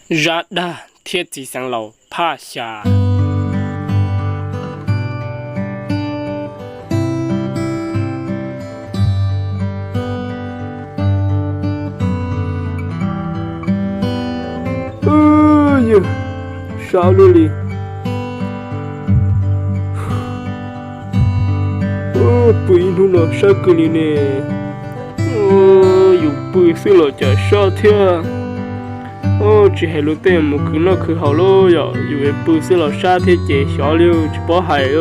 Zab Dag thiab Txiv Xeev Laus phaj xya. Yog sab luaj li. Pw ib hnub no sab kawg li ne. Yus pw xwb los cas sab thiab. Tsis hais luag tej mus khwv noj khwv haus lauj, yog yus pw xwb los sab thiab ces xyov li tsis paub hais.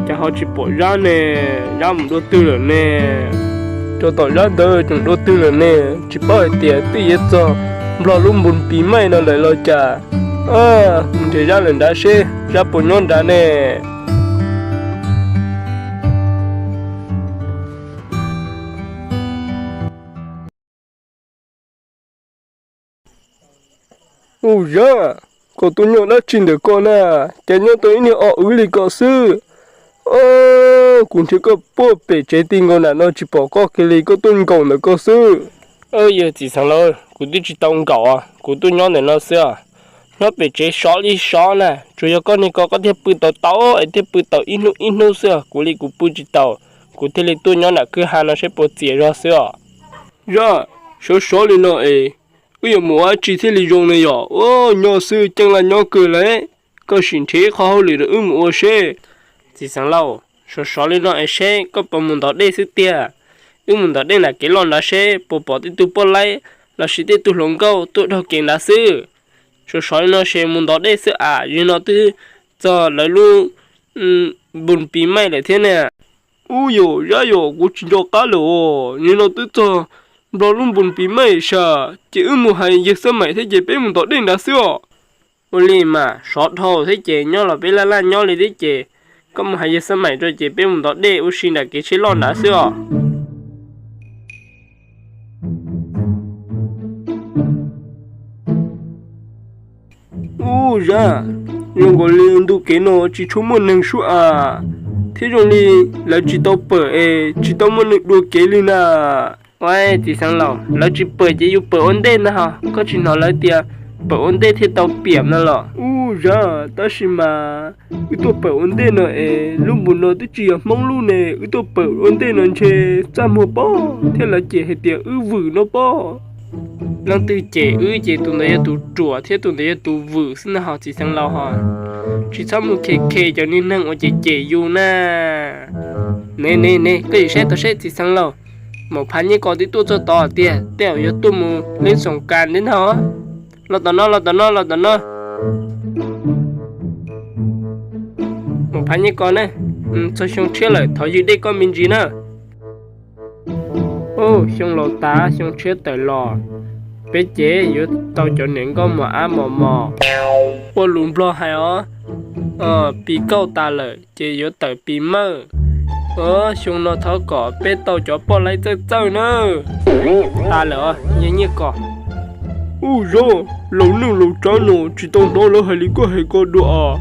Cas ho tsis pom Zab ne? Zab mus dua twg lawm ne? Cov tom Zab ntawd tseem dua twg lawm ne? Tsis paub hais tias twb yuav txog Nplog lub npus pis maij no lawm los cas. Mus nrhiav Zab lawm nrad seb Zab puas nyob nrad ne. Ub Zab, koj tuaj nyob dab tsi ntawm koj na? Cas nyob tau ib niag o wv li koj xwb? Kuv nrhiav koj puag pem tsev ti nkaus nram no tsis pom koj kiag li, koj tuaj nkaum ntawm koj xwb. Yog Txiv Xeev Laus, kuv twb tsis tau nkaum, kuv tuaj nyob ntawm no xwb os. Nyob pem tsev sov li sov na, tsuas yog koj niag ko koj thiaj pw tau tau es thiaj pw tau ib hnub ib hnub xwb os, kuv li kuv pw tsis tau, kuv thiaj li tuaj nyob nram kwj ha no seb puas txias zog xwb os. Zab, sov sov li no es wb yuav mus ua dab tsi thiaj li zoo ne yom? Ua nyob xwb ceeb laj nyob kawg lawm, koj sim nrhiav ib qho hauj lwm rau wb mus ua seb. Txiv Xeev Laus, sov sov li no es seb koj puas mus ntov dej xwb tiag. Wb mus ntov dej nram kev loj nrad seb puas pom tej tug poj laib lossis tej tug hluas nkauj tuaj dhau kev nrad xwb. Sov sov li no ces mus ntov dej xwb as, yog no twb txog lawv lub npus pis maij lawm thiab ne. Ub yom Zab yom, kuv tsis nco qab lawm os, yog no twb txog Nplog lub npus pis maij sas, ces wb mus hais yawg Xab Maim thiab ces peb mus ntov dej nrad xwb os. Ua li mas sov dhau thiab ces nyob los peb laj laj nyob li thiab ces koj mus hais yawg Xab Maim rau ces peb mus ntov dej ua si nram kev tsheb loj nrad xwb os. Ub Zab, zoo nkaus li ntu kev no tsis tshua muaj neeg sub as, thiab zoo li lawv tsis tau pawm es tsis tau muaj neeg dua kev li na. Ua Txiv Xeev Laus, lawv tsis pawm ces yus pawm ua ntej ntag ho, koj tsis hnov lawv tias pawm ua ntej thiaj tau piam no los? Ub Zab, tab sis mas wb tuaj pawm ua ntej no es lub npus no twb tsis yog Hmoob lub ne, wb tuaj pawm ua ntej no ntshe txaj muag pob thiab lawv cem hais tias wb vwm no pob. Leej twg cem wb ces tus ntawd yog tus ruam thiab tus ntawd yog tus vwm xwb ntag ho Txiv Xeev Laus ho. Tsis txhob mus khe khe cov niag neeg uas cem cem yus na. Ne ne ne, koj sim saib tau seb Txiv Xeev Laus, maum phav nyej ko twb tuaj txog tod tiag, tej zaum yuav tuaj mus leej xoom kas ntawd ntag. Los tom no, los tom no, los tom no. Maum phav nyej ko ne, txog xyoo tshiab lawm thov ywg dej koj me ntsis na. Xyoo laus tas xyoo tshiab tawm los, peb ces yuav tau cov niam nkauj mos ab mos mos. Ua lus Nplog hais os, pis kauj tas lawm ces yuav tawm pis mawj. Xyoo no thov kom peb tau cov poj laib txawj txawj na. Tas lawm os yawg Nyiaj Kos. Ub Zab, laus neej laus tsav no tsis tau hnov lawv hais li koj hais ko dua os.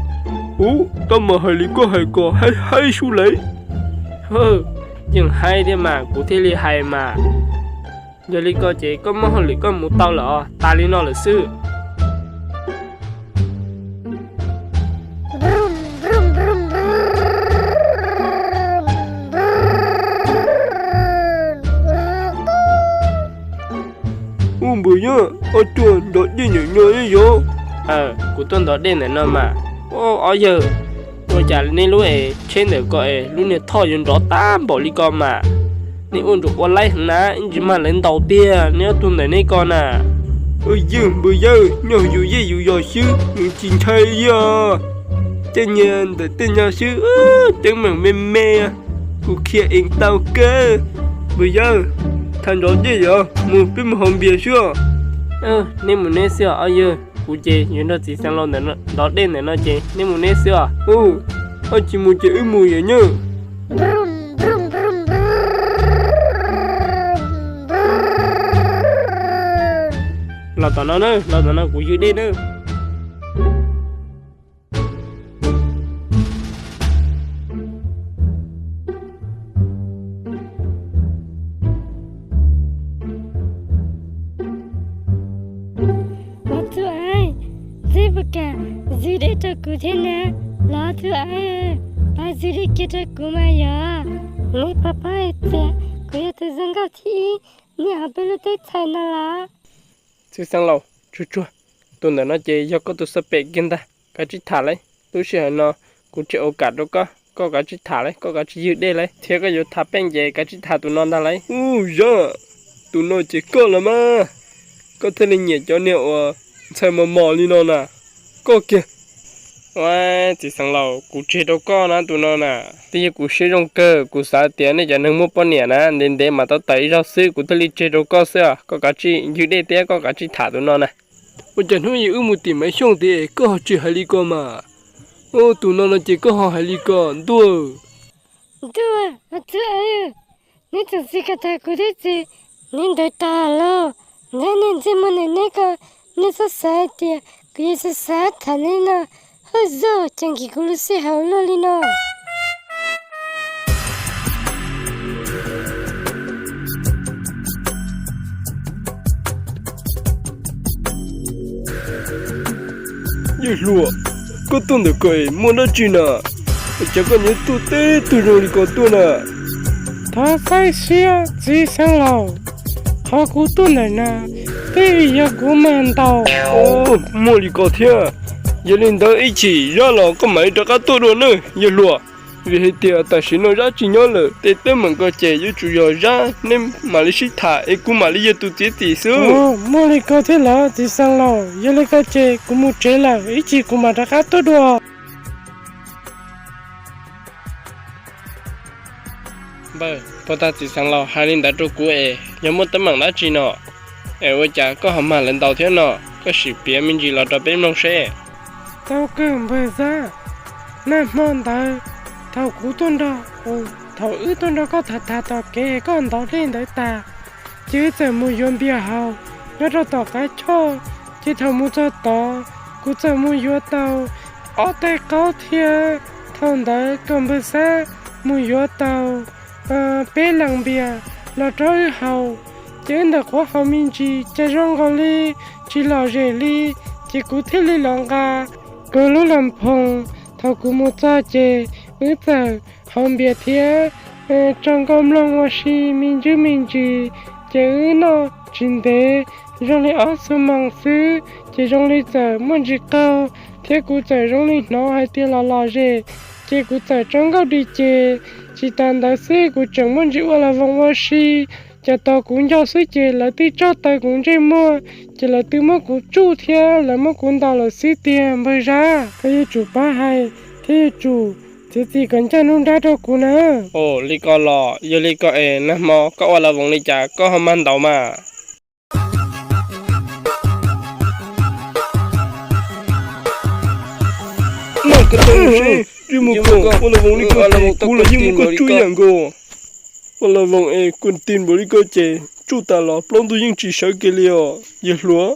Ub, tab mas hais li koj hais ko haib haib sub lauj. Yeej haib thiab mas kuv thiaj li hais mas. Yog li ko ces koj muaj hauj lwm koj mus tau lawm os, tas li no lawm xwb. Ub npawg Yaj, ob cuag ntov dej ntawm no yog? Kuv tuaj ntov dej ntawm no mas. Ob yawg, ua cas nej lub es tsheb ntawm ko es lub niag thoj yuav nrov tag npaum li ko mas? Nej ua nram ua laib heev na, ib ntsis mag lawv ntaus tiag nej ob tug ntawm nej ko na. Yawg npawg Yaj, nyob yus yej yus yos xwb nws tsis ntshai li os. Tej niag ntawm tej nyob xwb, teeb meem me me, kuv khiav eev tau kawg. Npawg Yaj, thav nrov dej yos mus peb mus haus npias xwb os. Nej mus neb xwb os ob yawg, kuv ces yuav nrog txiv Xeev Laus ntawm ntov dej ntawm no ces nej mus neb xwb os. Ub, koj tsis mus ces wb mus yom nyab. Los tom no na, los tom no kuv ywg dej na. Kuv thiab na, los txhua, pab xws li kiag rau kuv mas yog. Neb pab pab hais tias kuv yog tus zoo nkauj thib ib nyob hauv peb lub teb chaws no los? Txiv xeev laus, tsuag tsuag, tus ntawm no ces yog koj tus xab pem kiag ntag, kav tsij tham lauj. Lub sij hawm no kuv tsis ua kam rau koj, koj kav tsij tham lauj, koj kav tsij ywg dej lauj, thiab koj yuav tham peej ces kav tsij tham tus no ntag lauj. Ub, yog tus no ces koj los mas, koj thiaj li nyiam cov niag uas ntxhais mos mos li no na, koj kiag. Ua, txiv xeev laus, kuv tseg rau koj na tus no na. Twb yog kuv siab zoo kawg, kuv xav tias nej cov neeg muaj poj niam na ntev ntev mas tau tawm ib zaug xwb, kuv thiaj li tseg rau koj xwb os. Koj kav tsij ywg dej thiab koj kav tsij tham tus no na. Ua cas hnub ib wb mus tim Maiv Xyooj tid es koj ho tsis hais li ko mas? Ub, tus no no ces koj ho hais li ko ntuj. Ntuj, txiv, neb tseem txiv ko tag kuv thiab txiv, neb ntawd tas los, neb niag ntsej muag ntawm neb ko, neb txhob xav hais tias kuv yuav xav xav tham neb no, hawj zog, cas nkim kuv lub sij hawm luaj li no. Yawg hluas, koj tuaj ntawm ko es muaj dab tsi na? Ua cas koj nyob tuaj teb tug zoo li ko tuaj na? Thov txhob siab txiv xeev laus, qhov kuv tuaj ntawm no twb yog kuv mag ntaus. Muaj li ko thiab. Yog li ntawd ib chim Zab los koj mam li rov qab tuaj dua nawb yawg hluas. Vim hais tias tam sim no Zab tsis nyob lawm, tej teeb meem ko ces yuav tsum yog Zab neb mam li sib tham es kuv mam li yog tus txiav txim xwb. Muaj li ko thiab los txiv xeev laus, yog li ko ces kuv mus tsev lawm, ib chim kuv mam rov qab tuaj dua. Npawg, puag ta txiv xeev laus hais li ntawd rau kuv es yog muaj teeb meem dab tsi no? Es ua cas koj ho mag lawv ntaus thiab no? Koj sim piav me ntsis los rau peb mloog seb. Tau kawg npawg Zab, nag hmo ntawd thaum kuv tuaj nrog, thaum wb tuaj nrog koj tham tham tom kev koj ntov dej ntawd tas, ces wb txawm mus yuav npias haus nyob rau tom qab choj, ces thaum mus txog tod kuv txawm mus yuav tau ob tais qaub thiab. Thaum ntawd koj npawg Xab mus yuav tau peb leeg npias los rau wb haus, ces wb ntawm qhuav haus me ntsis cas zoo nkaus li tsis lom zem li, ces kuv thiaj li los nqa kuv lub las phoos. Thaum kuv mus txog ces wb txawm haus npias thiab tso nkauj mloog ua si me ntsis me ntsis, ces wb noj tsis ntev, zoo li ob xuab moos xwb ces zoo li txawm muaj ntsis qaug, thiab kuv txawm zoo li hnov hais tias los lom zem, ces kuv txawm tso nkauj dim ces tsis tas ntawd xwb kuv tseem muaj ntsis ua las voos ua si, ces tos kuv nco xwb ces lawv twb tso taw kuv ntsej muag, ces lawv twb muab kuv tsuj thiab lawv muab kuv ntaus lawm xwb tiag npawg Zab. Koj yuav tsum pab hais thiab yuav tsum txiav txim kom ncaj nruab nrab rau kuv na. Ua li ko los, yog li ko es nag hmo koj ua las voos li cas koj ho mag ntaus mas? Noj ko taw seb, Ris Mus Koom, ua las voos li ko ces kuv los yeej muab koj tsuj ib yam nkaus. Ua las voos es kuv tis npaum li ko ces tsuj tas los plaub ntug yeej tsis sawv kiag li os yawg hluas.